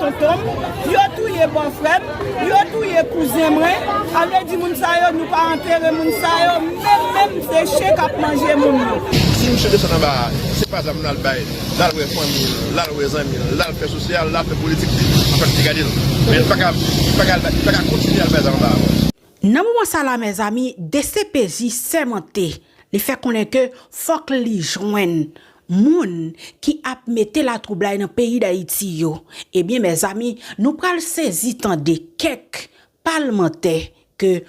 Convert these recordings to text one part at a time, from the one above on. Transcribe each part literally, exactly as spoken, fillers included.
Tonton m, yo touye bòfrè m, yo touye kouzen mwen. Sa vle di moun sa yo, nou pa antere moun sa yo, menm, menm se chen k ap manje moun yo. Si misye desann anba a, se pa zam l al bay, l al wè fanmi l, l al wè zanmi l, l al fè sosyal, l al fè politik li, anfèt, li gade l. Men li pa ka, li pa ka, li pa ka kontinye al bay zam anba a. Nan moman sa la, mezanmi, D C P J sèmante, li fè konnen ke fòk li jwenn moun ki ap mete latwoublay nan peyi Dayiti yo. Ebyen, mezanmi, nou pral sezi tande kèk palmantè ke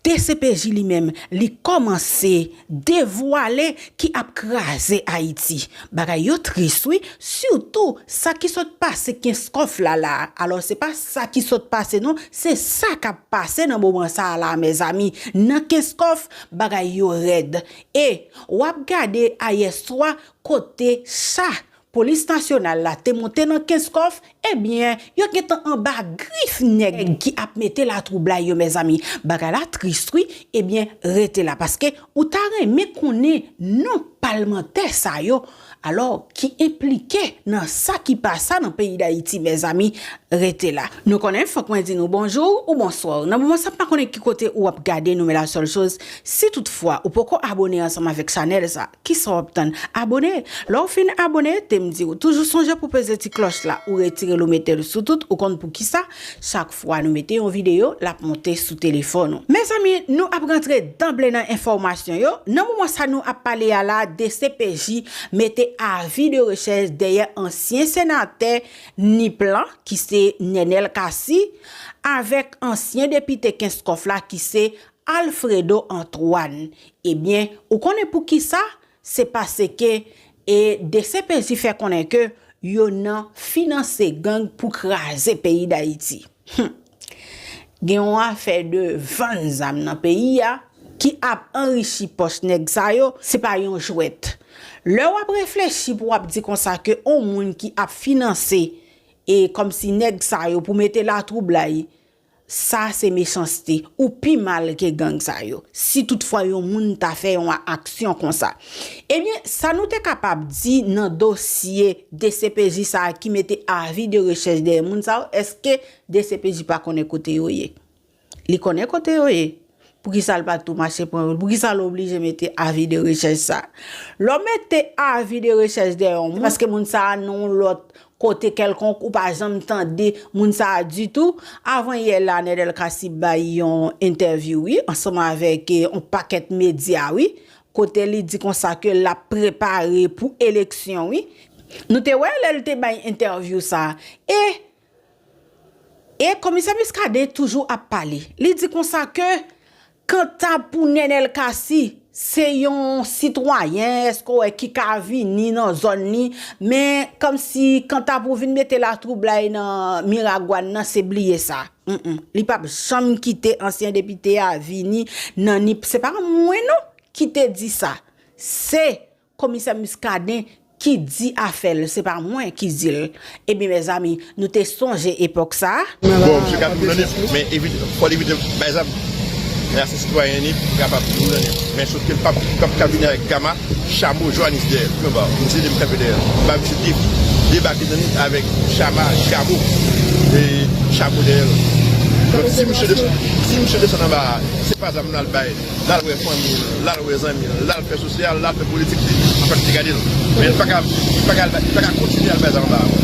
D C P J li menm, li kòmanse devwale ki ap kraze Ayiti. Bagay yo tris, wi, sitou sa ki sot pase Kenskòf la la. Alò, se pa sa ki sot pase, non, se sa k ap pase nan moman sa a la, mezanmi. Nan Kenskòf, bagay yo rèd. E w ap gade ayèswa kote cha Polis Nasyonal la te monte nan Kenskòf, ebyen, yo gentan anba grif nèg ki ap mete latwoublay yo, mezanmi. Bagay la tris, wi. Ebyen, rete la, paske ou ta renmen konnen non palmantè sa yo, alò, ki enplike nan sa ki pasa nan peyi Dayiti, mezanmi, rete la. Nou konnen, fòk mwen di nou bonjou ou bonswa. Nan moman sa, m pa konnen ki kote ou ap gade nou, men la sèl choz, si toutfwa ou poko abone ansanm avèk chanèl sa, kisa w ap tann? Abone! Lè w fin abone, te m di w, toujou sonje pou peze ti klòch la, ou retire l, ou mete l sou tout, ou konn poukisa? Chak fwa nou mete yon videyo, l ap monte sou telefòn ou. Mezanmi, nou ap rantre danble nan enfòmasyon yo. Nan moman sa nou ap pale a la, D C P J mete avi de rechèch dèyè ansyen senatè Nip lan, ki se Nenel Cassy, avèk ansyen depite Kenskòf la, ki se Alfredo Antoine. Ebyen, ou konnen poukisa? Se paske, e, D C P J fè konnen ke yo nan finanse gang pou kraze peyi Dayiti. Hum. Gen yon afè de vann zam nan peyi a ki ap anrichi pòch nèg sa yo, se pa yon jwèt. Lè w ap reflechi pou w ap di konsa ke yon moun ki ap finanse e kòmsi nèg sa yo pou mete latwoublay, sa se mechanste. Ou pi mal ke gang sa yo. Si toutfwa yon moun ta fè yon aksyon konsa. Ebyen, sa nou te kapab di nan dosye D C P J sa a ki mete avi de rechèch dèyè moun sa yo, èske D C P J pa konnen kote yo ye? Li konnen kote yo ye. Poukisa l pa tou mache pran yo? Poukisa l oblije mete avi de rechèch sa? Lè w mete avi de rechèch dèyè yon moun, paske moun sa a nan yon lòt kote kèlkonk, ou pa janm tande moun sa a ditou. Avan yè la, Nenel Cassy bay yon entèvyou, wi, ansanm avèk, eh, yon pakèt medya, wi, kote li di konsa ke l ap prepare pou eleksyon, wi. Nou te wè lè l te bay entèvyou sa a. E E Komisè Muscadin toujou ap pale. Li di konsa ke kanta pou Nenel Cassy, se yon sitwayen, èske w wè, ki ka vini nan zòn li, men kòmsi kanta pou vin mete latwoublay nan Miragwàn nan, se bliye sa. Mm, mm. Li p ap janm kite ansyen depite a vini nan Nip. Se pa mwen non ki te di sa. Se Komisè Muscadin ki di afè l, se pa mwen ki di l. Ebyen, mezanmi, nou te sonje epòk sa a. Bon, misye ka toujou nan Nip, men evite, fò l evite bay zam. Men a se sitwayen Nip ki kapab toujou nan Nip. Men sof ke l p ap, p ap ka vini avèk Kama, chamo, Johannes dèyè l. Pi anba, misye di m kanpe dèyè l. M ba misye defi, debake nan Nip avèk Chama, chamo, e chamo dèyè l. Donk, si misye desann, si misye desann anba a, se pa zam l al bay. L al wè fanmi l, l al wè zanmi l, l al fè sosyal, l al fè politik li, anfèt, li gade l. Men li pa ka, li pa ka, li pa ka kontinye al bay zam anba a.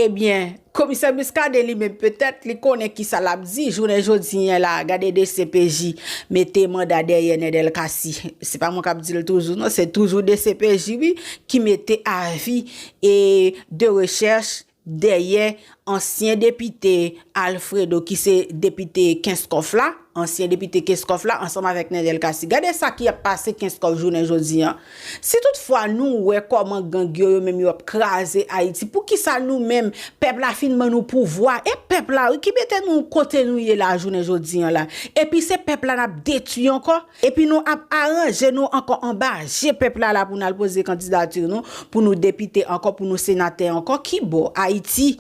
Ebyen, Komisè Muscadin li menm, petèt, li konnen kisa l ap di. Jounen jodi a la, gade D C P J mete manda dèyè Nenel Cassy. Se pa mwen k ap di l toujou, non, se toujou D C P J, wi, ki mete avi e de rechèch dèyè ansyen depite Alfredo, ki se depite Kenskòf la, ansyen depite Kenskòf la, ansanm avèk Nenel Cassy. Gade sa ki ap pase Kenskòf jounen jodi a. Si toutfwa nou wè kòman gang yo, yo menm yo ap kraze Ayiti, poukisa nou menm, pèp la fin ban nou pouvwa, e pèp la, wi, ki mete nou kote nou ye la jounen jodi a la. Epi se pèp la n ap detwi ankò. Epi nou ap aranje nou ankò anba je pèp la la pou n al poze kandidati nou, pou nou depite ankò, pou nou senatè ankò. Ki bò? Ayiti.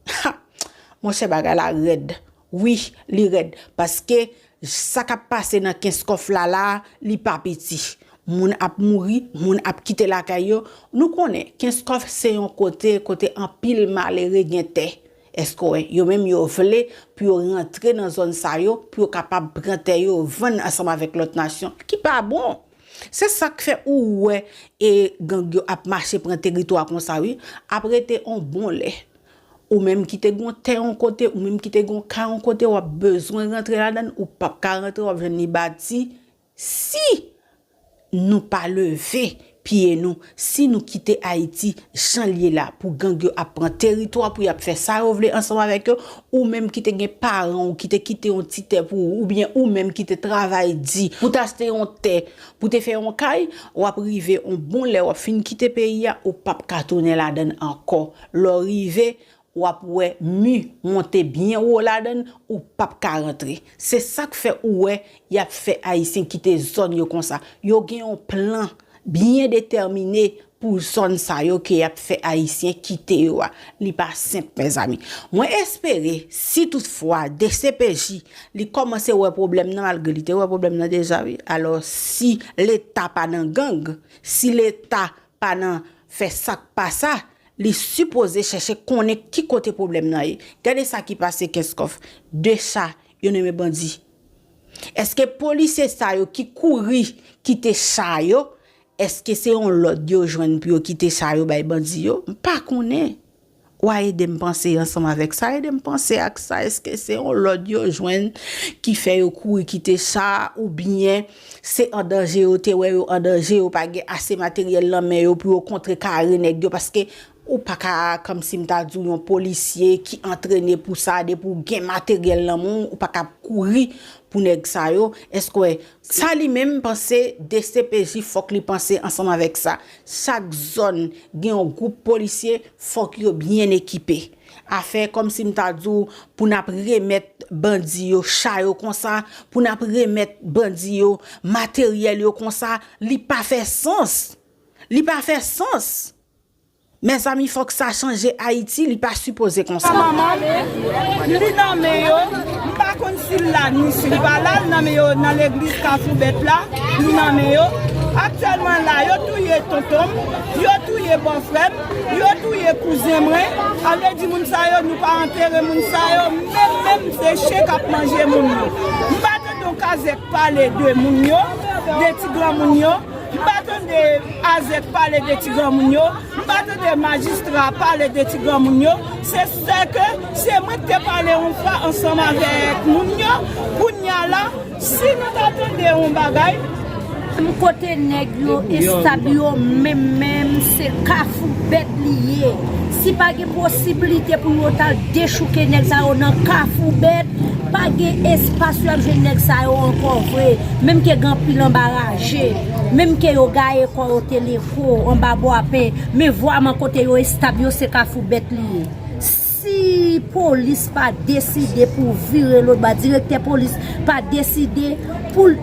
Ha! Monchè, bagay la rèd. Wi, li rèd. Paske sa k ap pase nan Kenskòf la la, li pa piti. Moun ap mouri, moun ap kite lakay yo. Nou konnen, Kenskòf se yon kote, kote anpil malere gen tè. Èske w wè, yo menm yo vle pou yo rantre nan zòn sa yo, pou yo kapab pran tè yo, vann ansanm avèk lòt nasyon, ki pa bon. Se sa k fè ou wè e gang yo ap mache pran teritwa konsa wi, ap rete on bon lè. Ou menm ki te gon tè on kote, ou menm ki te gon kay on kote, w ap bezwen rantre ladann, ou p ap ka rantre, w ap jwenn li bati. Si nou pa leve pye nou, si nou kite Ayiti jan l ye la, pou gang yo ap pran teritwa, pou y ap fè sa yo vle ansanm avèk yo, ou menm ki te gen paran w ki te kite yon ti tè pou ou, oubyen ou menm ki te travay di pou t achte yon tè, pou te fè yon kay, w ap rive yon bon lè, w ap fin kite peyi a, ou p ap ka tounen ladann ankò. Lè w rive, w ap wè mi monte byen wo ladann, ou p ap ka rantre. Se sa k fè ou wè y ap fè Ayisyen kite zòn yo konsa. Yo gen yon plan byen detèmine pou zòn sa yo ke y ap fè Ayisyen kite yo a. Li pa senp, mezanmi. Mwen espere, si toutfwa D C P J li kòmanse wè pwoblèm nan, malgre li te wè pwoblèm nan deja, wi. Alò, si Leta pa nan gang, si Leta pa nan fè sa k pa sa, li sipoze chèche konnen ki kote pwoblèm nan ye. Gade sa ki pase Kenskòf. De cha, yo nonmen bandi. Èske polisye sa yo ki kouri kite cha yo, èske se yon lòd yo jwenn pou yo kite cha yo bay bandi yo? M pa konnen. W a ede m panse ansanm avèk sa, ede m panse ak sa. Èske se yon lòd yo jwenn ki fè yo kouri kite cha, oubyen se an danje yo te wè yo an danje, yo pa gen ase materyèl nan men yo pou yo kontrekare nèg yo? Paske ou pa ka, kòmsi m ta di w, yon polisye ki antrene pou sa, depi w gen materyèl nan men w, ou pa ka kouri pou nèg sa yo. Èske w wè, sa li menm, m panse D C P J fòk li panse ansanm avèk sa. Chak zòn gen yon gwoup polisye, fòk yo byen ekipe. Afè kòmsi m ta di w, pou n ap remèt bandi yo cha yo konsa, pou n ap remèt bandi yo materyèl yo konsa, li pa fè sans. Li pa fè sans. Mezanmi, fòk sa chanje Ayiti, li pa sipoze konsa. Manman m, li nan men yo, m pa konn si l la ni si l pa la, l nan men yo nan legliz Kafou Bèt la, li nan men yo. Aktyèlman la, yo touye tonton m, yo touye bòfrè m, yo touye kouzen mwen. Sa vle di moun sa yo, nou pa antere moun sa yo, menm, menm se chen k ap manje moun yo. M pa tande yon kazèk pale de moun yo, de ti granmoun yo. M pa tande azèk pale de ti granmoun yo. M pa tande majistra pale de ti granmoun yo. Se sè ke se mwen ki te pale yon fwa ansanm avèk moun yo. Kounye a la, si nou ta tande yon bagay, Menm kote nèg yo estab yo menm menm se Kafou Bèt li ye. Si pa gen posibilite pou yo t al dechouke nèg sa yo nan Kafou Bèt, pa gen espas yo ap jwenn nèg sa yo ankò vre. Menm ke gen anpil anba raje, menm ke yo gaye kò yo Teleko, anba bwapen, men vrèman kote yo estab yo se Kafou Bèt li ye. Si polis pa deside pou vire lòtbò, direktè polis pa deside pou l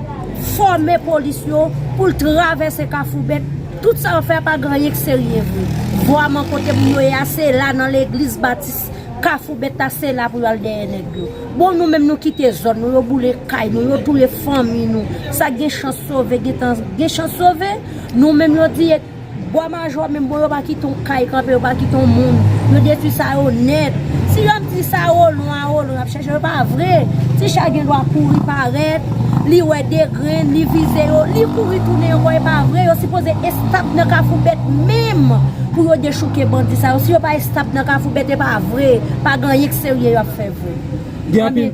fòme polis yo, pou l travèse Kafou Bèt, tout sa yo fè a pa gen anyen k serye vre. Vrèman kote moun yo ye a se la nan legliz batis Kafou Bèt la, se la pou yo al dèyè nèg yo. Bon, nou menm nou kite zòn nou, yo boule kay nou, yo touye fanmi nou. Sa gen chans sove, gentan gen chans sove. Nou menm yo di Bwa Majò menm, bon, yo pa kite yon kay kanpe, yo pa kite yon moun. Yo detwi sa yo nèt. Si yo ap di sa yo lwen a yo lwen, y ap chèche, yo pa vre. Ti cha gen dwa kouri parèt, li wè de grenn, li vize yo, li kouri tounen ankò, e pa vre. Yo sipoze estab nan Kafou Bèt menm pou yo dechouke bandi sa yo. Si yo pa estab nan Kafou Bèt, e pa vre. Pa gen anyen k serye y ap fè vre. Gen anpil,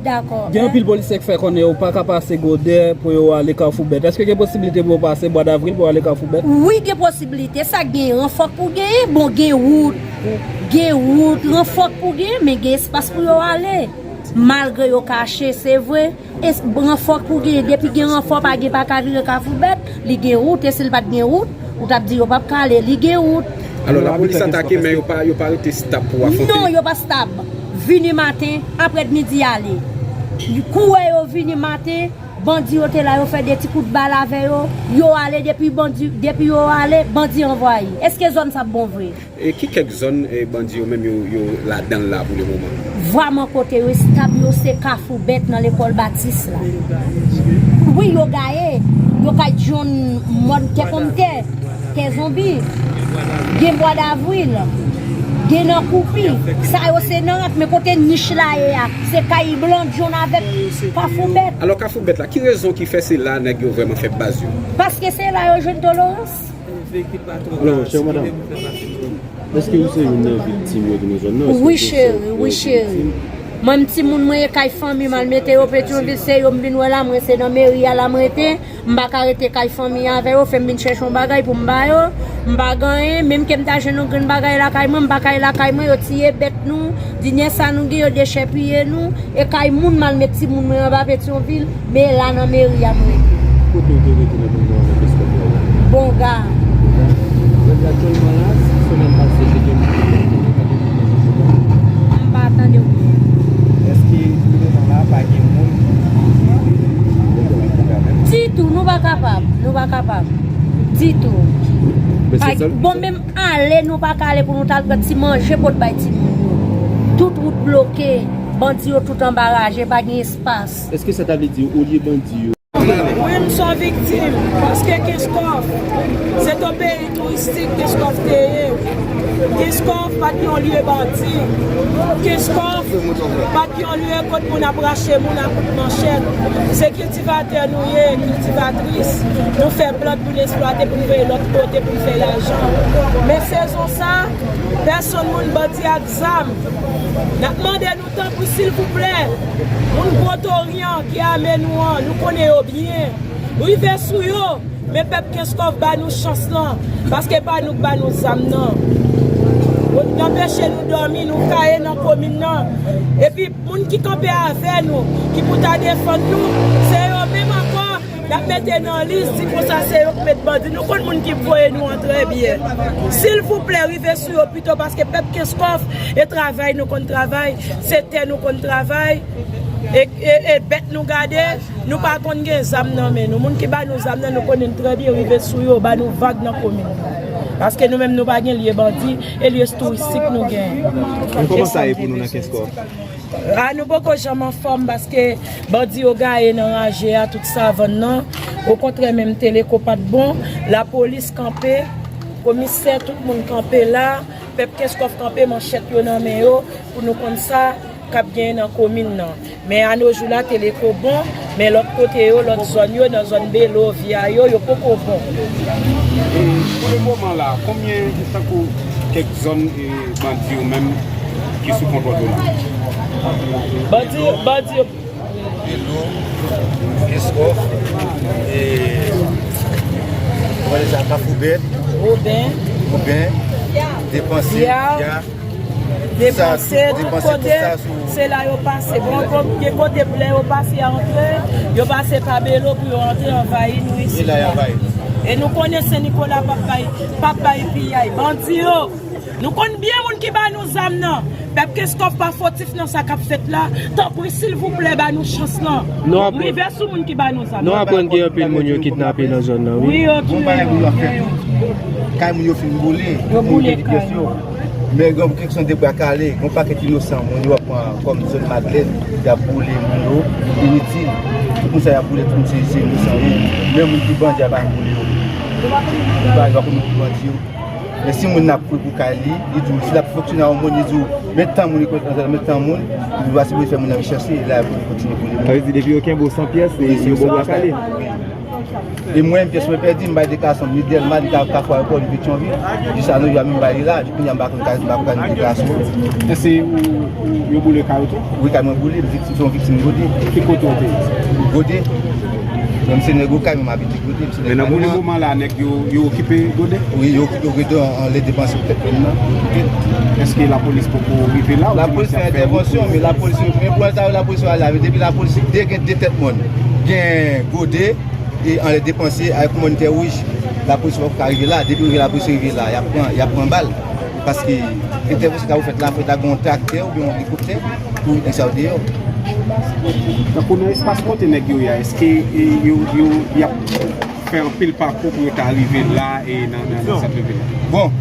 gen anpil polisye k fè konnen yo pa ka pase Godè pou yo ale Kafou Bèt. Èske gen posiblite pou yo pase Bwa Davril pou yo ale Kafou Bèt? Wi, gen posiblite. Sa gen ranfò k pou genyen. Bon, gen wout, gen wout, ranfò k pou genyen, men gen espas pou yo ale. Malgre yo kache, se vre. Es, ranfò k pou genyen. Depi gen ranfò, pa gen pa ka vire Kafou Bèt. Li gen wout, e si l pa t gen wout, ou t ap di yo p ap ka ale. Li gen wout. Alò, lapolis atake, men yo pa, yo pa rete stab pou afwonte? Non, yo pa stab. Vini maten, aprèdmidi ale. Kouwè yo vini maten, bandi yo te la, yo fè de ti kout bal avè yo, yo ale, depi bandi, depi yo ale, bandi anvayi. Èske zòn sa ap bon vre? E ki kèk zòn bandi yo menm yo, yo ladan l la pou le moman? Vrèman kote yo estab yo se Kafou Bèt nan lekòl Batis la. Wi, yo gaye, yo kay jwenn mòn tè konmtè, tè zonbi, gen Bwa Davril. Gen nan Koupi. Sa yo se nan rant, men kote nich la ye a, se kay blan, John avèk Kafou Bèt. Alò, Kafou Bèt la, ki rezon ki fè se la nèg yo vrèman fè baz yo? Paske se la yo jwenn tolerans. Alò, chè madanm, èske ou se youn nan viktim yo ki nan zòn nan? Wi, cheri, wi, cheri. Mwen, m timoun mwen e kay fanmi m al mete yo Petyonvil, se yo m vin wè la, mwen se nan meri a la m rete. M pa ka rete kay fanmi avè yo, fè m vin chèche yon bagay pou m ba yo. M pa gen anyen, menm ke m ta jwenn yon grenn bagay lakay mwen, m pa ka al lakay mwen, yo tiye bèt nou, dènye sa nou gen, yo dechèpiye nou, e kay moun m al met timoun mwen anba Petyonvil, men la nan meri a m rete. Kote w te rete nan moun nan nan Keskòp la? Bonga. Donk aktyèlman la, semèn pase, se te moun ki te rete nan Keskòp la. M pa tande w byen. Èske pou lemoman la, pa gen moun ki rete nan Keskòp la menm? Ditou, nou pa kapab. Nou pa kapab. Ditou. Men se sèl- Bon, menm ale, nou pa ka ale pou nou t al pran ti manje pou t bay timoun yo. Tout wout bloke. Bandi yo tout anbaraje, pa gen espas. Èske sa ta vle di olye bandi yo? Wi, m se yon viktim. Paske Kenskòf, se te yon peyi touristik Kenskòf te ye. Kenskòf pa t yon lye bandi. Kenskòf pa t yon lye kot moun ap rache moun ak kout manchèt. Se kiltivatè nou ye, kiltivatris. Nou fè plant pou n eksplwate, pou n voye lòt kote, pou n fè lajan. Men sezon sa, pèsonn moun bandi ak zam. N ap mande nou tanpri, silvouplè, moun Gwo Toryan ki ame nou an, nou konnen yo byen. Rive sou yo, men pèp Kenskòf ba nou chans lan, paske pa nou k ba nou zam nan. N anpeche nou dòmi, nou kaye nan komin nan. Epi moun ki kanpe avè nou, ki pou ta defann nou, se yo menm ankò n ap mete nan lis, di konsa se yo k met bandi. Nou konn moun ki voye nou an trè byen. Silvouplè, rive sou yo pito, paske pèp Kenskòf, e travay nou konn travay, se tè nou konn travay, e, e, e bèt nou gade, nou pa konn gen zam nan men nou. Moun ki ba nou zam nan, nou konnen l trè byen, rive sou yo, ba nou vag nan komin nan. Paske nou menm nou pa gen lye bandi, e lye touristik nou gen. Men kòman sa ye pou nou nan Kenskòf? A, nou poko janm anfòm paske bandi yo gaye nan raje a, tout savann nan. Okontrè, menm Teleko pa t bon. Lapolis kanpe, komisè, tout moun kanpe la. Pèp Kenskòf kanpe, manchèt yo nan men yo pou nou konn sa k ap genyen nan komin nan. Men anojou la, Teleko bon, men lòt kote yo, lòt zòn yo, nan zòn Belo, Vya yo, yo poko bon. E pou le moman la, konbyen, tankou kèk zòn e bandi yo menm ki sou kontwòl yo la? Bandi, bandi yo. Belo, Kenskòf, e, kòman sa, Kafoubèt, Woben, Woben, Depanse, Ya. Ya. Depanse, Sa, tout Depanse, kote, tout sa sou- se la yo pase. Bon, gen kote lè yo pase antre, yo pase pa Belo pou yo antre anvayi nou isi. E la y anvayi. E nou konnen Sen Nikola p ap bay, p ap bay piyay. Bandi yo, nou konn byen moun ki ba nou zam nan. Pèp Kenskòf pa fotif nan sa k ap fèt la. Tanpri, silvouplè, ba nou chans lan. Nou aprann, rive sou moun ki ba nou zam nan. Nou aprann gen anpil moun yo kidnape nan zòn nan, wi. Wi, yo touye yo. Kay moun yo fin boule. Yo boule kay yo. Men gen kesyon de bra kale, gen pakèt inosan moun yo ap pran kòm zòn Madlèn, y ap boule moun yo, initil. Tout moun sa y ap boule, tout moun se, se inosan yo. Men moun ki bandi a pa boule yo. Yo pa, yo pa konn moun ki bandi yo. Men si moun nan ap kouri pou kay li, li di w, si l ap fonksyone a yon moun, li di w, men tan moun, li konn men tan moun, li va sipoze fè moun nan vin chèche, la pou li kontinye boule moun. Sa vle di depi yo kenbe w san pyès, e yo ba w bra kale. E mwen, pyès mwen pèdi, m bay deklarasyon, ni Dèlma, ni Ka-, Kafou Ayewopò, ni Petyonvil. Jis a nou jwa, menm bay li la, epi kounye a m pa konn ka, m pa konn ka jwenn deklarasyon. Èske ou, ou, yo boule kay ou tou? Wi, kay mwen boule, m viktim, se yon viktim Gode. Ki kote w te ye? Gode. Mwen, m se nèg Okay, men m abite Gode, m se nèg Malema. Men nan moman la, nèg yo, yo okipe Gode? Wi, yo okipe Gode an, an lè depanse pou tèt moun nan. Èske lapolis poko rive la? Lapolis fè entèvansyon, men lapolis, men pou lè sa, lapolis yo al la, men depi lapolis, de gen de tèt moun. Gen Gode, e anlè depanse avèk Mòn Tè Wouj, lapolis poko ka rive la. Depi yo rive, lapolis rive la, y ap pran, y ap pran bal. Paske entèvansyon sa yo fèt la, fèt la gen yon traktè oubyen yon elikoptè pou nèg sa yo deyò. Tankou nan espas kote nèg yo ye a, èske, e, yo, yo, y ap fè anpil pakou pou yo ta rive la e nan, nan, nan sant vil la? Bon,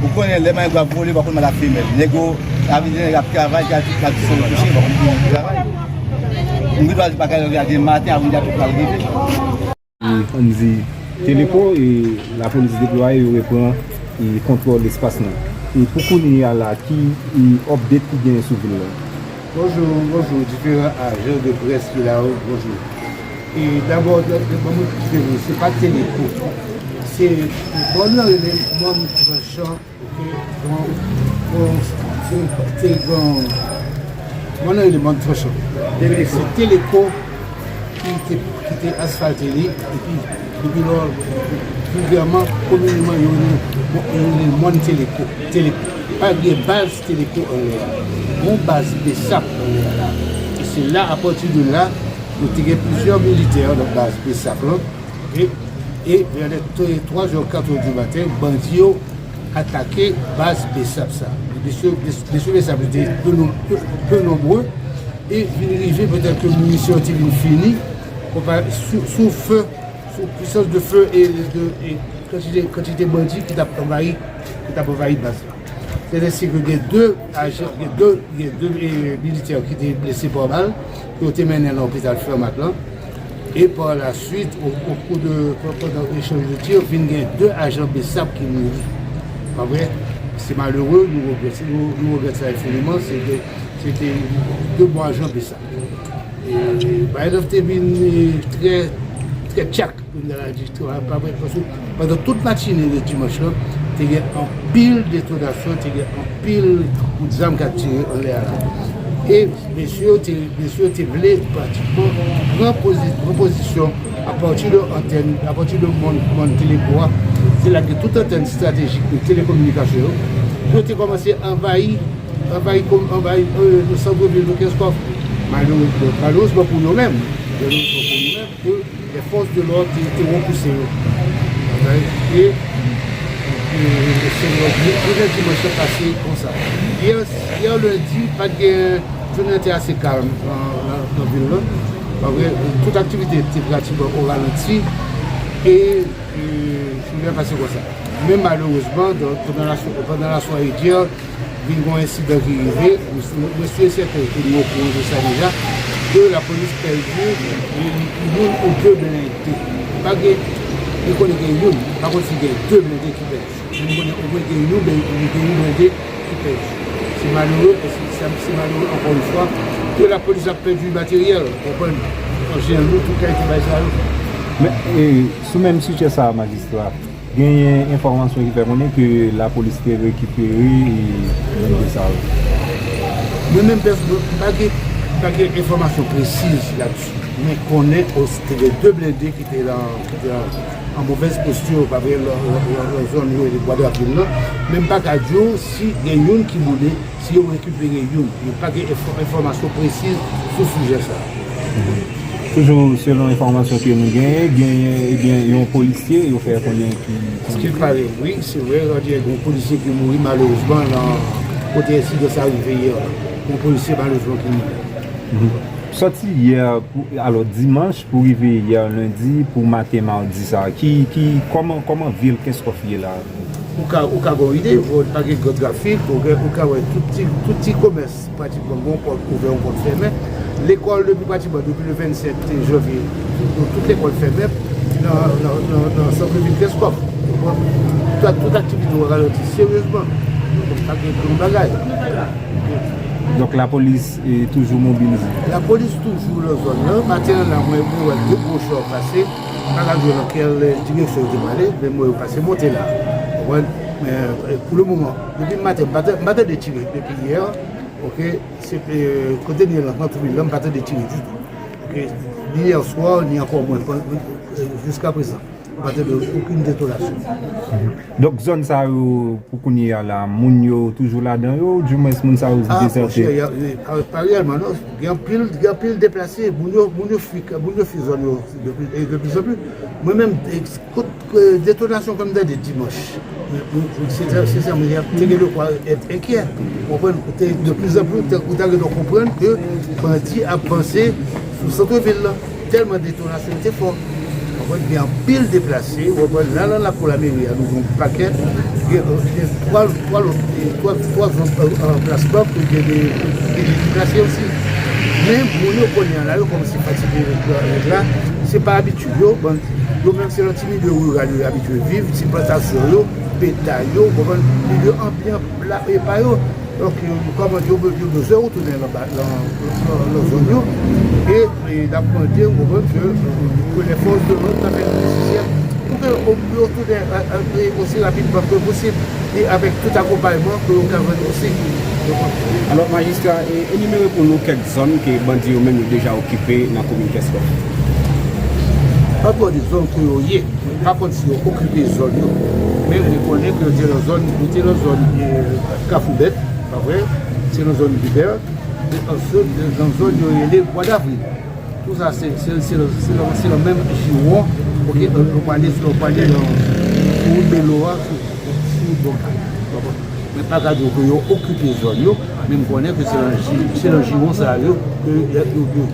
ou konnen lè malengre ap vole, ou pa konn mal ak femèl. Nèg yo, avè nèg ap travay, y ap, y ap disann kouche, ou pa konn ki travay. Moun ki pral di pa ka rive a demen maten, avan y ap pral rive. E, ann di, Teleko e lapolis deplwaye, yo repran, e, kontwòl espas lan. E pou kounye a la, ki, e, update ki genyen sou vil la? Bonjou, bonjou, diferan ajan de près ki la yo, bonjou. E dabò, ban mwen kite nou, se pa Teleko. Se, bon, nou rele Mòn Tranchan, oke? Bon, bon, se, se, bon, mòn nan rele Mòn Tranchan. Se Teleko ki te, ki te asfalte li, epi, epi lò, vilgèman, kominèman, yo rele, yo rele Mòn Teleko. Teleko. Pa gen baz Teleko anlè a. Gon baz BSAP anlè a la. E se la, apati de la, nou te gen plizyè militè nan baz BSAP lan. E, e vè lè twa zè, kat è di maten, bandi yo atake baz BSAP sa. Mesye, mesye BSAP yo te pe non-, pe, pe nonbre e vin rive petèt ke minisyon yo te vin fini konpa-, sou, sou fe, sou pwisans de fe e de, e kantite, kantite bandi ki t ap anvayi, ki t ap anvayi baz la. Sètèsi ke gen de ajan, gen de, gen de, e, militè ki te blese pa bal, ke yo te mennen nan lopital Fèmat lan. E pa la swit, o, o kou de, pandan echanj de tir, vin gen de ajan BSAP ki mouri. Pa vre? Se malere, nou regrèt, nou, nou regrèt sa enfiniman, se de, se de, de bon ajan BSAP. E bagay la te vin, e, trè, trè tchak, pou n ta di, trè, pa vre, paske pandan tout matine de dimanch lan, te gen anpil detonasyon, te gen anpil kout zam k ap tire anlè a la. E mesye yo te, mesye yo te vle pratikman pran pozi-, pran pozisyon apati de antèn, apati de mòn, mòn Teleko a, se la gen tout antèn estratejik de telekominikasyon yo. Yo te kòmanse anvayi, anvayi, anvayi, e, sant vil de Kenskòf. Malerezman, malerezman pou yo menm, malerezman pou yo menm, ke lè fòs de lòd te, te repouse yo. E, e, se jounen dimanch lan pase konsa. Yè, yè lendi, pa t gen, jounen an te ase kalm nan, nan, nan vil lan. Malgre tout aktivite te pratikman o ralanti. E, e jounen an pase konsa. Men malerezman, pandan la, pandan lasware dyè, vin gen yon ensidan ki rive, mwen si e sèten ke nou okouran de sa deja, ke lapolis pèdi youn ou de blende. Pa gen, li konnen gen youn, pa konn si gen de blende ki pèdi. Men nou konnen omwen gen youn, gen youn blende ki pèdi. Se malere, se, se, se malere ankò yon fwa, ke lapolis ap pèdi materyèl, konprann, anjen lou, tout kalite bagay sa yo. Men, e, sou menm sijè sa a, majistra, genyen enfòmasyon ki fè konnen ke lapolis te rekipere, e, blende sa yo. Mwen menm pèsonèlman, m pa gen, m pa gen enfòmasyon presiz ladsi. Men konnen te gen de blende ki te lan, ki te lan, an movèz posti, pa vre, lan, lan, lan, lan zòn yo rele Bwa Dravil lan. Men m pa ka di w si gen youn ki boule, si yo rekipere youn. Men pa gen enfò-, enfòmasyon presiz sou sijè sa a. Toujou selon enfòmasyon ke nou genyen, genyen, ebyen, yon polisye, yo fè konnen ki, ki... Ki pale, wi, se vre, Randyè, gen yon polisye ki mouri malerezman nan kote ensidan sa rive yè. Yon polisye malerezman ki mouri. Sòti yè, pou, alò, dimanch, pou rive yè lendi, pou maten madi sa, ki, ki, kòman, kòman vil Kenskòf ye la? Ou ka, ou ka gen yon ide, bon, pa gen gran trafik, ou gen, ou ka wè tout ti, tout ti komès pratikman gen yon pòt ouvè, yon pòt fèmen. Lekòl depi pratikman depi le vennsèt janvye, tout lekòl fèmen nan, nan, nan, nan sant vil Kenskòf. Tout, tout aktivite yo ralanti seryezman. Pa gen gran bagay. Donk lapolis, e, toujou mobilize? Lapolis toujou nan zòn nan. Maten an la, mwen, mwen wè de gwo char pase. M pa ka di w nan kèl direksyon yo te prale, men mwen, yo pase monte la. Ou konprann? Men, e, pou le moman, depi maten, m pa ta-, m pa tande tire depi yè. Oke? Se, e, kote n ye lan, nan tout vil lan, m pa tande tire ditou. Oke? Ni yè swa, ni ankò mwen, e, jiska prezan. M pa tande okenn detonasyon. Donk, zòn sa yo, pou kounye a la, moun yo toujou ladan yo, oudimwens moun sa yo dezète? Ah, monchè, y a, y a, pa, pa reyèlman, non. Gen anpil, gen anpil deplase, moun yo, moun yo fwi, moun yo fwi zòn yo de pli, e de pli an pli. Mwen menm, e, kot, e, detonasyon ke m tande dimanch, mwen, mwen, mwen, sensè-, sensèman, te gen de kwa èt enkyè. Ou konprann? Te, de pli an pli, ou ta, ou ta gentan konprann ke bandi ap vanse sou sant vil la. Tèlman detonasyon te fò. Konprann? Gen anpil deplase. Ou konprann? La, nan lakou lameri a, nou gen yon pakèt. Gen, gen twa, twa lòt, twa, twa zòn, e, anplasman pou gen de, gen de deplase osi. Men, moun yo kounye a la, yo kòmanse fatige nèg la. Se pa abitid yo, bon, yo menm se nan ti milye riral yo abitye viv, se plantasyon yo. Bèt yo, w konprann, li de anpil anpil la, e pa yo. Donk, yo, kòman yo, yo bezwen retounen nan, nan, nan, nan zòn yo. E, e n ap mande, w konprann, ke, ke lè fòs de lòd ta fè li nesesè pou ke yo, yo retounen, e, e, osi rapidman ke posib, e avèk tout akonpayman ke yo ka jwenn osi. Alò, majistra, e, enimere pou nou kèk zòn ke bandi yo menm yo deja okipe nan komin Kenskòf. Ankò de zòn ke yo ye. Pa kont si yo okipe zòn yo. Men nou konnen ke yo te nan zòn, yo te nan zòn, e, Kafou Bèt, pa vre? Se nan zòn Libè, e answit, nan zòn yo rele Bwa Davril. Tou sa, se, se, se, nan- se nan, se nan menm jiwon, oke, nou prale, nou prale nan, sou wout Belo a, sou, sou wout Bòkay. Men pa ka di ke yo okipe zòn yo, men m konnen ke se nan ji-, se nan jiwon sa yo ke yo, yo, yo.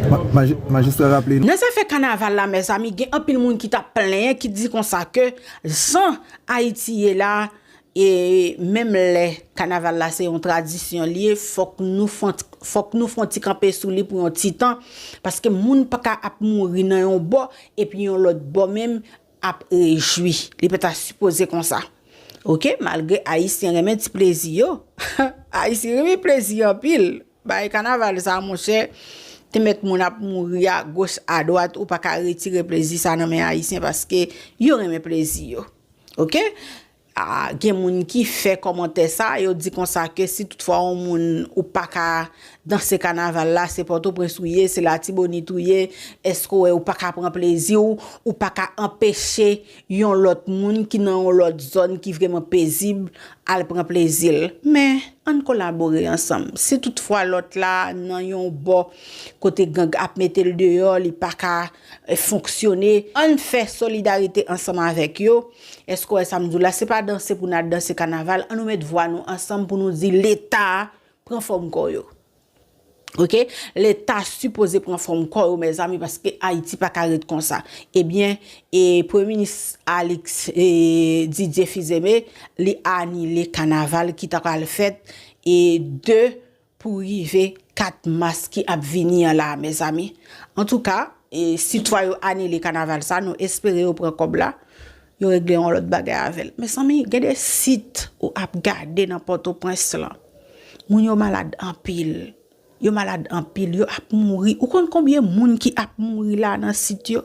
Ma-, maji-, majistra raple nou. Nan zafè kanaval la, mezanmi, gen anpil moun ki t ap plenyen, ki di konsa ke jan Ayiti ye la, e menm lè kanaval la se yon tradisyon li ye, fòk nou fon, fòk nou fon ti kanpe sou li pou yon ti tan, paske moun pa ka ap mouri nan yon bò, epi yon lòt bò menm ap rejwi. Li pa ta sipoze konsa. Oke, malgre Ayisyen renmen ti plezi yo. Ayisyen renmen plezi anpil. Bay kanaval sa, monchè, te mèt moun ap mouri a goch, a dwat, ou pa ka retire plezi sa nan men Ayisyen paske yo renmen plezi yo. Oke? A, gen moun ki fè kòmantè sa, yo di konsa ke si toutfwa yon moun ou pa ka danse kanaval la, se Pòtoprens ou ye, se Latibonit ou ye, èske w wè ou pa ka pran plezi w, ou pa ka anpeche yon lòt moun ki nan yon lòt zòn ki vrèman pezib al pran plezi l? Men, ann kolabore ansanm. Si toutfwa lòt la nan yon bò kote gang ap mete l deyò, li pa ka, e, fonksyone, ann fè solidarite ansanm avèk yo. Èske w wè sa m di w la? Se pa danse pou n al danse kanaval. Ann nou met vwa nou ansanm pou nou di Leta pran fòm kò yo. Oke? Leta sipoze pran fòm kò yo, mezanmi, paske Ayiti pa ka ret konsa. Ebyen, e Premye Minis Alix, e, Didier Fils-Aimé, li anile kanaval ki ta pral fèt, e de pou rive kat mas ki ap vini an la, mezanmi. Antouka, e, si twa yo anile kanaval sa, nou espere yo pran kòb la, yo regle yon lòt bagay avè l. Mezanmi, gen de sit ou ap gade nan Pòtoprens lan. Moun yo malad anpil. Yo malad anpil. Yo ap mouri. Ou konn konbyen moun ki ap mouri la nan sit yo?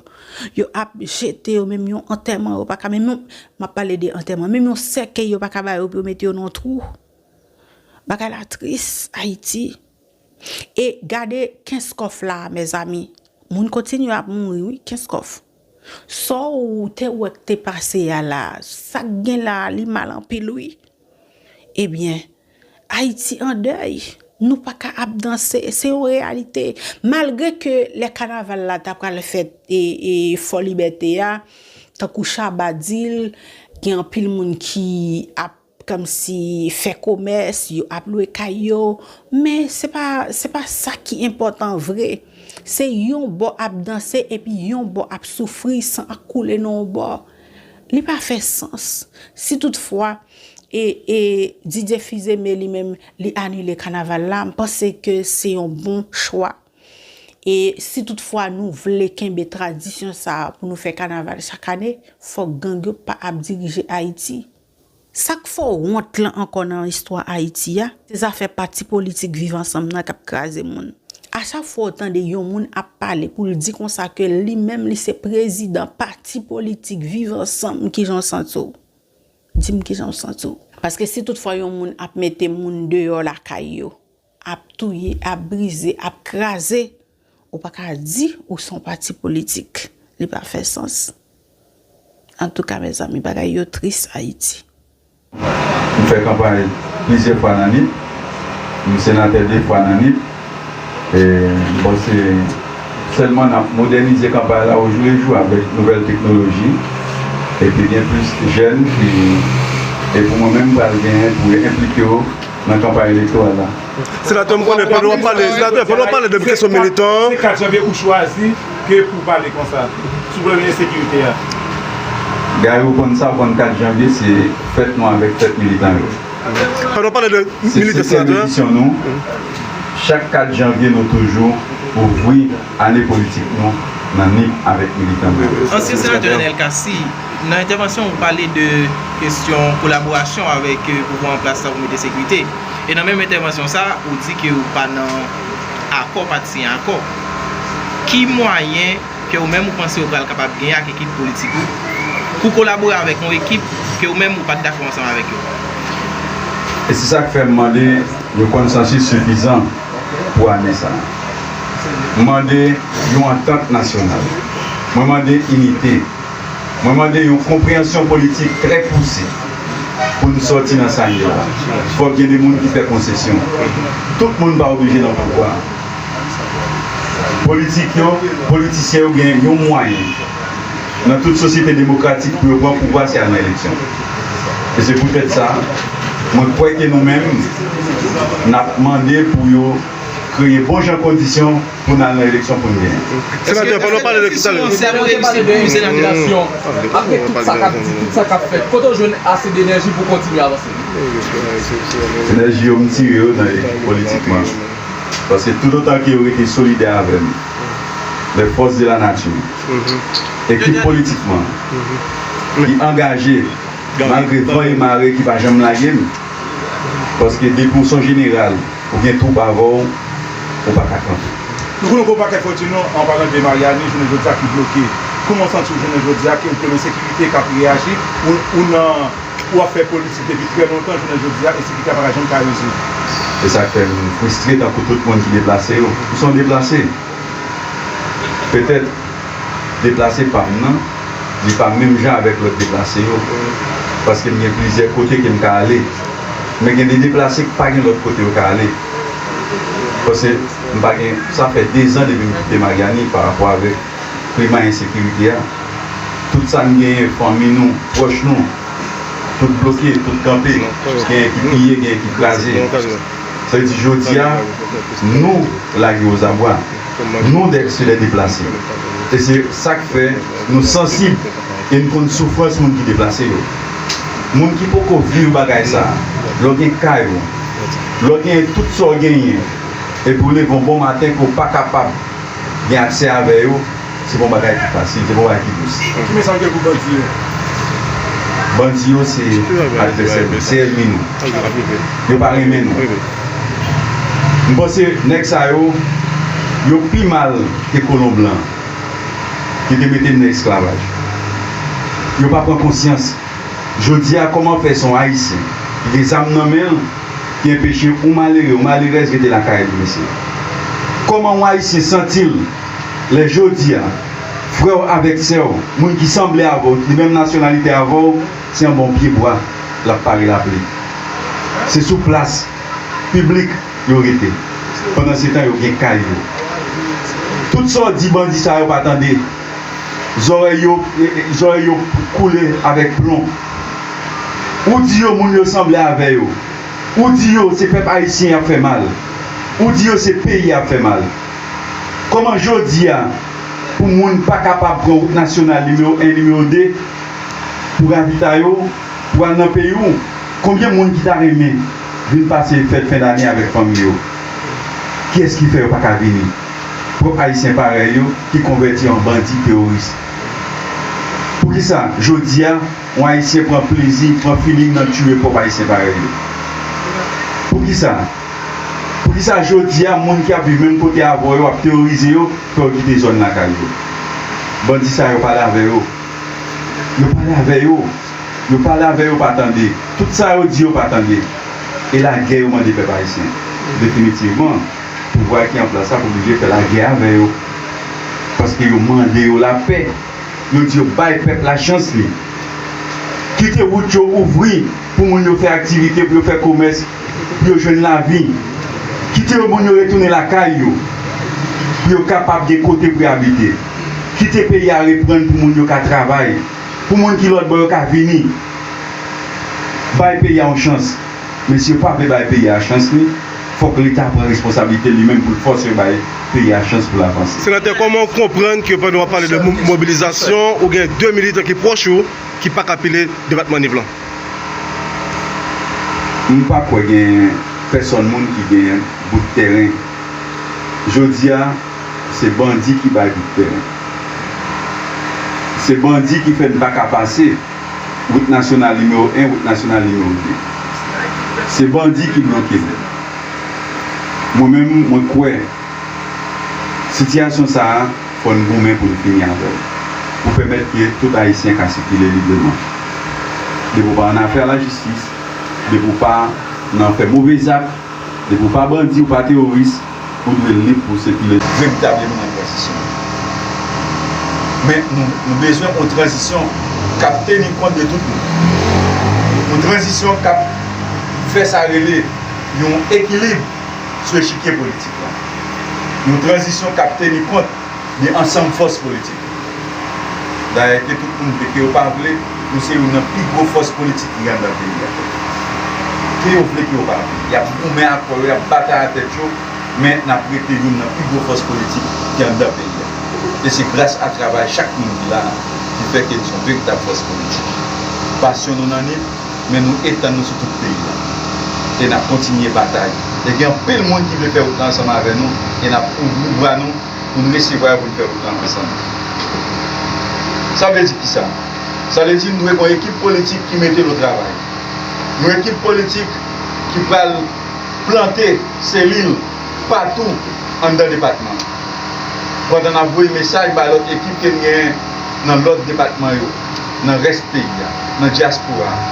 Yo ap jete yo, menm yon antèman, yo pa ka, menm yon, m ap pale de antèman, menm yon sèkèy, yo pa ka ba yo pou yo mete yo nan yon twou. Bagay la tris, Ayiti. E gade Kenskòf la, mezanmi. Moun kontinye ap mouri, wi, Kenskòf. Sa w te wè k te pase a la, sa k gen la, li mal anpil, wi. Ebyen, Ayiti an dèy. Nou pa ka ap danse, se yon reyalite. Malgre ke lè kanaval la ta pral fèt e, e Fò Libète a, tankou Shabba di l, gen anpil moun ki ap kòmsi fè komès, yo ap lwe kay yo, men se pa, se pa sa ki enpòtan vre. Se yon bò ap danse epi yon bò ap soufri, san ap koule nan yon bò. Li pa fè sans. Si toutfwa, e, e Didier Fils-Aimé li menm, li anile kanaval la, m panse ke se yon bon chwa. E si toutfwa nou vle kenbe tradisyon sa a pou nou fè kanaval chak ane, fòk gang yo pa ap dirije Ayiti. Sa k fè w wont lan ankò nan istwa Ayiti a, se zafè pati politik Viv Ansanm nan k ap kraze moun. A chak fwa w tande yon moun ap pale pou l di konsa ke li menm li se prezidan pati politik Viv Ansanm, kijan w santi w? Di m kijan w santi w. Paske si toutfwa yon moun ap mete moun deyò lakay yo, ap touye, ap brize, ap kraze, ou pa ka di ou se yon pati politik. Li pa fè sans. Antouka, mezanmi, bagay yo tris Ayiti. M fè kanpay plizyè fwa nan Nip. M senatè de fwa nan Nip. E m panse sèlman n ap modènize kanpay la ojou le jou avèk nouvèl teknoloji. Epi gen plis jèn ki, e pou mwen menm, pral genyen pou enplike yo nan kanpay elektoral la. Senatè, m konnen pandan w ap pale, senatè, pandan w ap pale de kesyon militan an. Se kat janvye ou chwazi ke pou w pale konsa sou pwoblèm ensekirite a. Gary, ou konn sa, ou konn kat janvye se fèt nou avèk fèt militan yo. Pandan w ap pale de militan, senatè. Se, se, se misyon nou. Chak kat janvye, nou toujou ouvri ane politik nou nan Nip avèk militan nou. Ansyen senatè Daniel Cassy Nan entèvansyon, ou pale de kesyon kolaborasyon avèk, eh, pouvwa an plas la pou mete sekirite. E nan menm entèvansyon sa, ou di ke ou pa nan akò, pa t siyen akò. Ki mwayen ke ou menm ou panse ou pral kapab genyen ak ekip politik ou pou kolabore avèk yon ekip ke ou menm ou pa t dakò ansanm avèk yo? E se sa k fè m mande yon konsansis sifizan pou ane sa a. M mande yon antant nasyonal. Mwen mande inite. Mwen mande yon konpreyansyon politik trè pouse pou n sòti nan sa n ye la. Fòk gen de moun ki fè konsesyon. Tout moun pa oblije nan pouvwa a. Politik yo, politisyen yo gen yon mwayen nan tout sosyete demokratik pou yo pran pouvwa, se al nan eleksyon. E se poutèt sa, mwen kwè ke nou menm, n ap mande pou yo kreye bon jan kondisyon pou n al nan eleksyon pou n genyen. Senatè, fò nou pale de ki sa l ye. Èske, èske eleksyon an se pou reyisi pou Senatè? Apre tout sa k ap di, tout sa k ap fèt, kote w jwenn ase d enèji pou w kontinye avanse? Enèji yo, m tire yo nan politikman. Paske toutotan ke yo rete solidè avè m, les forces de la nature, ekip politikman ki angaje, malgre van e mare ki pa janm lage m, paske depi w se yon jeneral, ou gen twoup avè w, ou pa ka kanpe. Nou konnen gen yon pakèt Fòtino, an paran de Maryani, jounen jodi a ki bloke. Kòman w santi w jounen jodi a ke w gen ensekirite k ap reyaji, ou, ou nan, ou ap fè politik depi trè lontan, jounen jodi a, ensekirite a pa ka janm ka rezoud? E sa k fè m fristre tankou tout moun ki deplase yo. M se yon deplase. Petèt, deplase pa m nan, li pa menm jan avèk lòt deplase yo. Paske m gen plizyè kote ke m ka ale. Men gen de deplase k pa gen lòt kote yo ka ale. Paske m pa gen, sa fè de zan depi m kite Maryani pa rapò avèk klima ensekirite a. Tout sa n genyen, fanmi nou, pwòch nou, tout bloke, tout kanpe. Genyen ki piye, genyen ki kraze. Sa vle di, jodi a, nou lage ozabwa. Nou de, se de deplase. E se sa k fè nou sansib e n konn soufrans moun ki deplase yo. Moun ki poko viv bagay sa a, lè w gen kay ou, lè w gen tout sa w genyen, epi w leve yon bon maten ke w pa kapab gen aksè avè yo, se pa yon bagay ki fasil, se pa yon bagay ki dous. Ki mesaj w gen pou bandi yo? Bandi yo se advèsè nou, se ènmi nou. Yo pa renmen nou. M panse nèg sa yo, yo pi mal ke kolon blan ki te mete n nan esklavaj. Yo pa pran konsyans. Jodi a, kòman fè se yon Ayisyen ki gen zam nan men l ki enpeche yon malere, yon malerèz rete lakay li, mesye? Kòman yon Ayisyen santi l lè jodi a, frè w avèk sè w, moun ki sanble avè w, ki menm nasyonalite avè w, se anba yon pyebwa l ap pare lapli? Se sou plas piblik yo rete. Pandansetan, yo gen kay yo. Tout sa w di bandi sa yo pa tande. Zòrèy yo, e, e, zòrèy yo koule avèk plon. Ou di yo moun yo sanble avè yo. Ou di yo se pèp ayisyen y ap fè mal. Ou di yo se peyi y ap fè mal. Kòman jodi a, pou moun pa kapab pran wout nasyonal nimewo en, nimewo de, pou ravitay ou, pou al nan peyi w? Konbyen moun ki ta renmen vin pase fèt fen dane avèk fanmi yo? Kiyès ki fè yo pa ka vini? Pwòp Ayisyen parèy yo ki konvèti an bandi teworis. Poukisa jodi a yon Ayisyen pran plezi, pran feeling nan tiye pwòp Ayisyen parèy yo? Poukisa? Poukisa jodi a moun ki ap viv menm kote avè w yo ap teworize yo, fè yo kite zòn lakay yo? Bandi sa yo pale avè yo. Yo pale avè yo. Yo pale avè yo pa tande. Tout sa yo di yo pa tande. E lagè yo mande pèp ayisyen. Definitivman, pouvwa ki an plas la oblije fè lagè avè yo. Paske yo mande yo lapè. Yo di yo bay pèp la chans li. Kite wout yo ouvri pou moun yo fè aktivite, pou yo fè komès, pou yo jwenn lavi. Kite yo moun yo retounen lakay yo, pou yo kapab gen kote pou yo abite. Kite peyi a reprann pou moun yo ka travay, pou moun ki lòt bò yo ka vini. Bay peyi a yon chans. Men si yo pa vle bay peyi a chans li, fòk Leta pran responsablite li menm pou l fòse yo bay peyi a chans pou l avanse. Senatè, kòman w konprann ke pandan w ap pale de mo-, mobilizasyon, ou gen de militan ki pwòch ou ki pa ka pile depatman Nip lan? M pa kwè gen pèsòn moun ki gen bout tèren. Jodi a, se bandi ki bay bout tèren. Se bandi ki fè n pa ka pase wout nasyonal nimewo en, wout nasyonal nimewo de. Se bandi ki bloke n. Mwen menm, mwen kwè sitiyasyon sa a, fò n goumen pou n fini avè l, pou pèmèt ke tout Ayisyen ka sikile libreman. Depi w pa annafè lajistis, depi w pa nan fè move zak, depi w pa bandi, w pa teworis, ou dwe lib pou w sikile. Veritableman nan tranzisyon. Men nou, nou bezwen yon tranzisyon k ap teni kont de tout moun. Yon tranzisyon k ap fè sa rele yon ekilib sou echikye politik la. Yon tranzisyon k ap teni kont de ansanm fòs politik. Dayè, ke tout moun vle, ke yo pa vle, nou se youn nan pi gwo fòs politik ki gen anndan peyi a. Ke yo vle, ke yo pa vle. Y ap goumen ak kò yo, y ap batay ak tèt yo, men n ap rete youn nan pi gwo fòs politik ki anndan peyi a. E se gras a travay chak moun ki la a, ki fè ke n se yon veritab fòs politik. Pasyon nou nan nip, men nou etann nou sou tout peyi a. E n ap kontinye batay. E gen anpil moun ki vle fè wout la ansanm avè nou, e n ap ouvri bra nou pou n resevwa yo, pou n fè wout la ansanm. Sa vle di kisa? Sa vle di nou dwe gen yon ekip politik ki mete l o travay. Yon ekip politik ki pral plante selil patou anndan depatman an. Pandan n ap voye mesaj bay lòt ekip ke n genyen nan lòt depatman yo, nan rès peyi a, nan dyaspora a,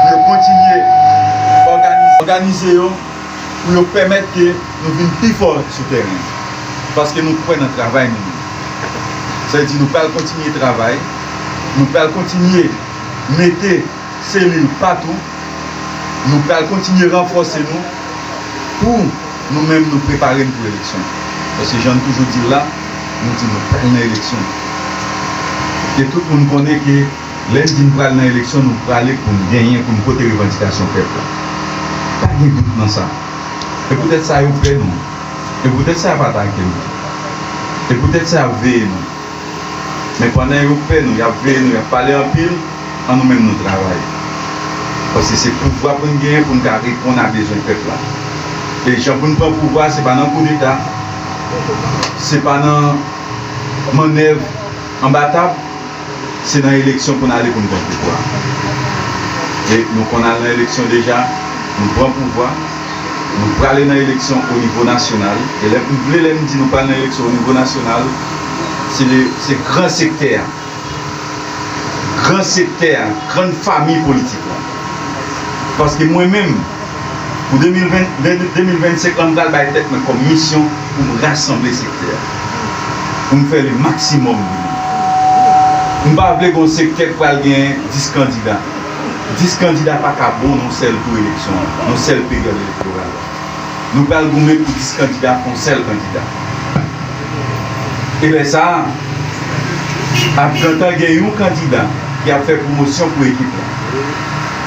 pou yo kontinye òganize, òganize yo, pou yo pèmèt ke nou vin pi fò sou tèren. Paske nou kwè nan travay nou menm. Sa vle di nou pral kontinye travay, nou pral kontinye mete selil patou, nou pral kontinye ranfòse nou pou nou menm nou prepare n pou eleksyon. Paske jan n toujou di l la, nou di nou pral nan eleksyon. E tout moun konnen ke lè n di n pral nan eleksyon, nou prale pou n genyen, pou n pote revandikasyon pèp la. Pa gen dout nan sa. E poutèt sa yo pè nou. E poutèt sa y ap atake nou. E poutèt sa y ap veye nou. Men pandan yo pè nou, y ap veye nou, y ap pale anpil, an nou menm nou travay. Paske se pouvwa pou n genyen pou n ka reponn a bezwen pèp la. E jan pou n pran pouvwa, se pa nan koudeta, se pa nan mannèv anba tab, se nan eleksyon pou n ale pou n pran pouvwa. E nou konn al nan eleksyon deja, nou pran pouvwa, nou prale nan eleksyon o nivo nasyonal. E lè m vle, lè m di nou pral nan eleksyon o nivo nasyonal, se le, se gran sektè a. Gran sektè a, grann fanmi politik la. Paske mwen menm, pou de mil ven, de, de mil vennsenk la, m pral bay tèt mwen kòm misyon pou m rasanble sektè a, pou m fè le maksimòm de li. M pa vle gen yon sektè k pral gen dis kandida. Dis kandida pa ka bon nan yon sèl tou eleksyon an, nan yon sèl peryòd elektoral la. Nou pral goumen pou dis kandida, pou yon sèl kandida. E lè sa a, ap gentan gen yon kandida ki ap fè pwomosyon pou ekip la,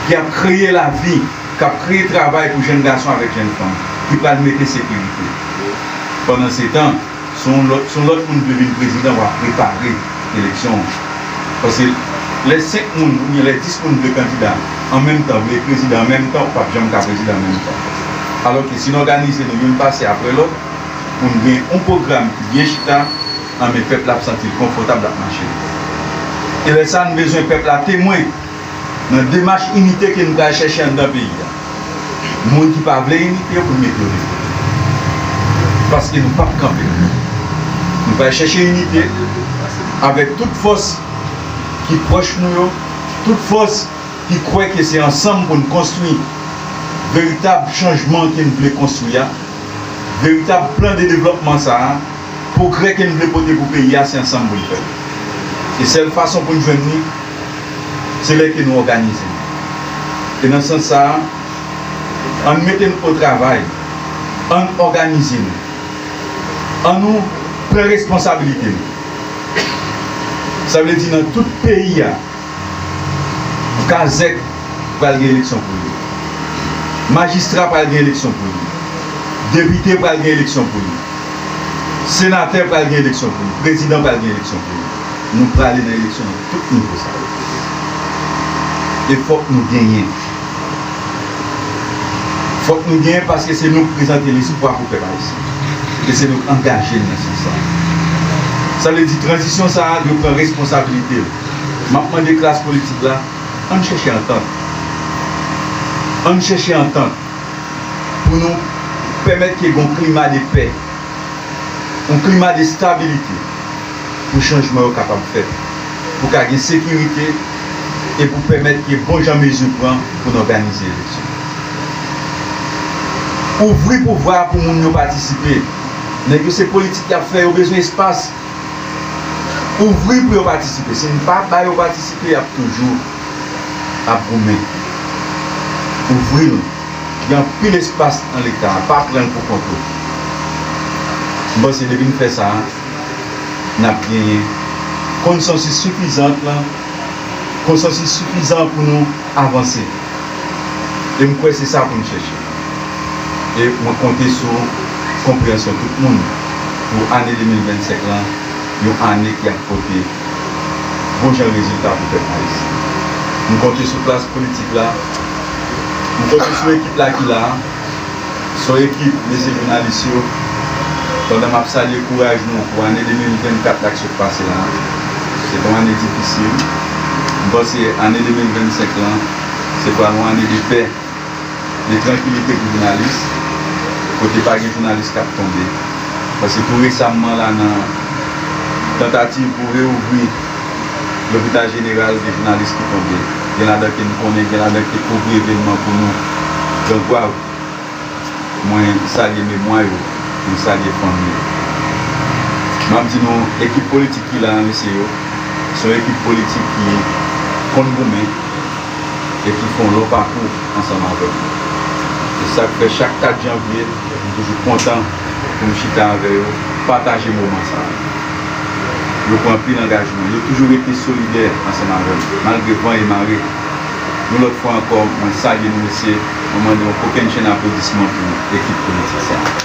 ki ap kreye lavi, k ap kreye travay pou jèn gason avèk jèn fanm, ki pral mete sekirite. Pandansetan, se yon lòt, se yon lòt moun ki vin prezidan, w ap prepare eleksyon an. Paske lè senk moun oubyen lè dis moun vle kandida an menm tan, vle prezidan an menm tan, ou p ap janm ka prezidan an menm tan. Alòske si n òganize nou youn pase apre lòt, pou n gen yon pwogram ki byen chita, anben pèp la ap santi l konfòtab, l ap mache. E lè sa a, n bezwen pèp la temwen nan demach inite ke n pral chèche anndan peyi a. Moun ki pa vle inite, pou n mete yo de kote. Paske nou p ap kanpe. Nou pral chèche inite avèk tout fòs ki pwòch nou yo, tout fòs ki kwè ke se ansanm pou n konstwi veritab chanjman ke n vle konstwi a, veritab plan de devlòpman sa a, pwogrè ke n vle pote pou peyi a, se ansanm pou n fè l. E sèl fason pou n jwenn li, se lè ke nou òganize n. E nan sans sa a, ann mete n o travay, ann òganize nou, ann nou pran responsabilite nou. Sa vle di nan tout peyi a, Kazèk pral gen eleksyon pou li. Majistra pral gen eleksyon pou li. Depite pral gen eleksyon pou li. Senatè pral gen eleksyon pou li. Prezidan pral gen eleksyon pou li. Nou prale nan eleksyon nan tout nivo sa yo. E fòk nou genyen. Fòk nou genyen paske se nou k prezante lespwa pou pèp ayisyen. E se nou k angaje n nan sans sa. Sa vle di, tranzisyon sa a dwe pran responsabilite l. M ap mande klas politik la, ann chèche antant. Ann chèche antant pou nou pèmèt ke gen yon klima de pè, yon klima de stabilite pou chanjman yo kapab fèt, pou ka gen sekirite e pou pèmèt ke bon jan mezi pran pou n òganize eleksyon. Ouvri pouvwa pou moun yo patisipe. Nèg yo se politik y ap fè, yo bezwen espas. Ouvri pou yo patisipe. Si n pa ba yo patisipe, y ap toujou ap goumen. Ouvri l. Gen anpil espas nan Leta a, pa pran l pou kont ou. M panse depi n fè sa, n ap genyen konsansis sifizan lan, konsansis sifizan pou nou avanse. E m kwè se sa pou n chèche. E mwen konte sou konpreyansyon tout moun pou ane de mil vennsenk lan, yon ane ki ap pote bon jan rezilta pou pèp ayisyen. M konte sou klas politik la, m konte sou ekip la ki la a, se yon ekip mesye jounalis yo, pandan m ap salye kouraj nou pou ane de mil vennkat la k sot pase la, se te yon ane difisil. M panse ane de mil vennsenk lan, se pral yon ane de pè, de trankilite pou jounalis, kote pa gen jounalis k ap tonbe. Paske tou resamman la, nan tantativ pou reouvri lopital jeneral, gen jounalis ki tonbe. Gen ladan ke n konnen, gen ladan ki te kouvri evènman pou nou, Gran Gwav. Mwen salye memwa yo, mwen salye fanmi yo. M ap di nou, ekip politik ki la a, mesye yo, se yon ekip politik ki konn goumen e ki fè yon lon pakou ansanm avè m. Se sa k fè chak kat janvye, m toujou kontan pou m chita avè yo, pataje moman sa a. Yo pran anpil angajman, yo toujou rete solidè ansanm avè m, malgre van e mare. Yon lòt fwa ankò, mwen salye nou, mesye, mwen mande yon kokennchenn aplodisman pou ekip politik sa a.